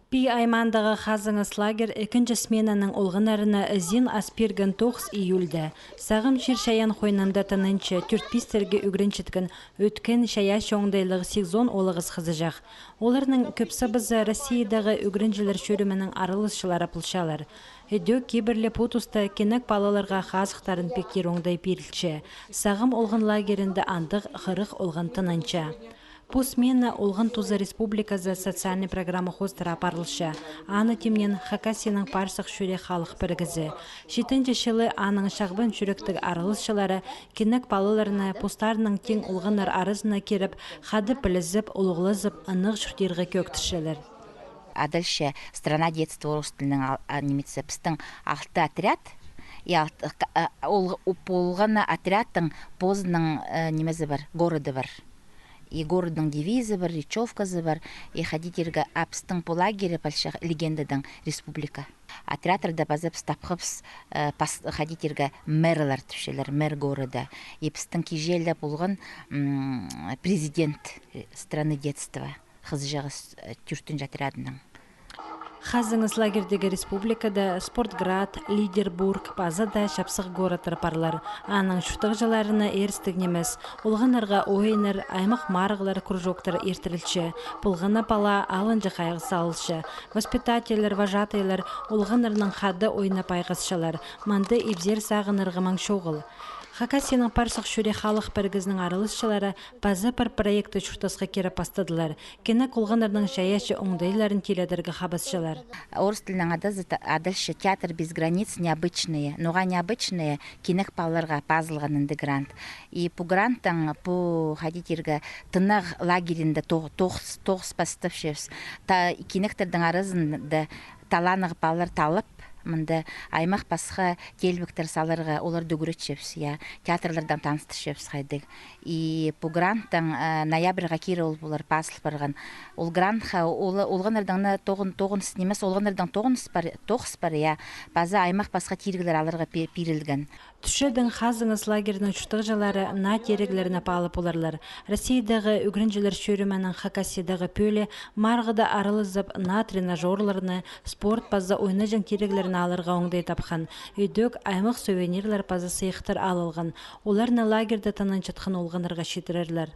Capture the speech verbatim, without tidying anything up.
Пии аймаандағы «Хазыңыс» лагерь ікінҷі сменаның олғаннарына ізен ас пирген тоғыс июльда. Сағам чир-чайаан хойнында тынанча, тӧрт-пистерге ӱгренчеткен ӧткін чайаачы оңдайлығ сигізон оолағас хызыҷах. Оларның кӧп сабазы Россиядағы ӱгренҷілер чӧрімінің араласчылары полчалар. Ідӧк кибірлі пу туста кинек палаларға хазыхтарын пиктир оңдай пирілче. Сағам олған лагерінде андағ хырых олған тынанча. Пу смена олған туза республиказы социальный программа хоостыра апарылча. Аны тимнеен Хакасияның «Пар сах чӱрех» халых пірігізі. Читінҷі чылы аның чағбан чӱректіг араласчылары кинек палаларны постарының тиң олғаннар аразына киріп, хада пілізіп, улуғлазып, ынағ чуртирға кӧӧктірчелер. Адалча «Страна детства» орыс тілінең ал-, а, нимес, пістің алты отряд, и алты, а, ол, у-, полған отрядтың позының, э, нимезі пар, городы пар. И городның девизі пар, речёвказы пар, и хайди тирге, а пістің пу лагері пілче легендадаң республика. Отрядтарда паза піс тапхабыс, э, пас-, хайди тирге, мэрлер тіпчелер, мэр города. И пістің кичее ле полған, м, президент, э, «Страны детства» хызыҷағас, э, тӧртінҷі отрядының. «Хазыңыс» лагерьдегі республикада «Спортград», «Лидербург» паза даа чапсых городтар парлар. Аның чуртағҷыларына ирістіг нимес. Олғаннарға ойыннар, аймах марығлар, кружоктар иртірілче. Полған на пала алынҷа хайығ салылча. Воспитательлер, вожатыйлар олғаннарнаң хада ойнап айғасчалар. Мында ибзер сағынарға маң чоғыл. Хакасияның «Пар сах чӱрех» халых пірігізінің араласчылары паза пір проектті чуртасха киріп пастадылар. Кинек олғаннарның чайаачы оңдайларын тиледерге хабасчалар. Орыс тілінең адазы та-, адалча «Театр без границ. Необычные». Ноға «необычные»? Кинек палаларға пазылған ынды грант. И пу гранттаң, пу, хайди тирге, тынағ лагерінде тоғ-, тоғыс, тоғыс пастапчабыс. Та кинектердің аразында таланнығ палалар талып, мында аймах пасха теелбектер саларға, оларды ӱгретчебіс, я, театрлардаң таныстырчабыс хайдағ. И пу гранттаң, э, ноябрьға кире ол полар пазыл парған. Ол грантха ол, олғаннардаң на тоғын-, тоғыныс нимес, олғаннардаң тоғыныс пар, тоғыс пар, я, паза аймах пасха тиріглер аларға пе-, пирілген. Тӱсчедең, «Хазыңыс» лагерьнің чуртағҷылары наа тиріглерні паалап поларлар. Россиядағы ӱгренҷілер чӧрімінің Хакасиядағы пӧлии марығда аралазып, наа тренажёрларны, спорт паза ойнаҷаң тиріглерні аларға оңдай тапхан. Ідӧк аймах сувенирлер паза сыйыхтар алылған. Оларны лагерьде тынанчатхан олғаннарға читірерлер.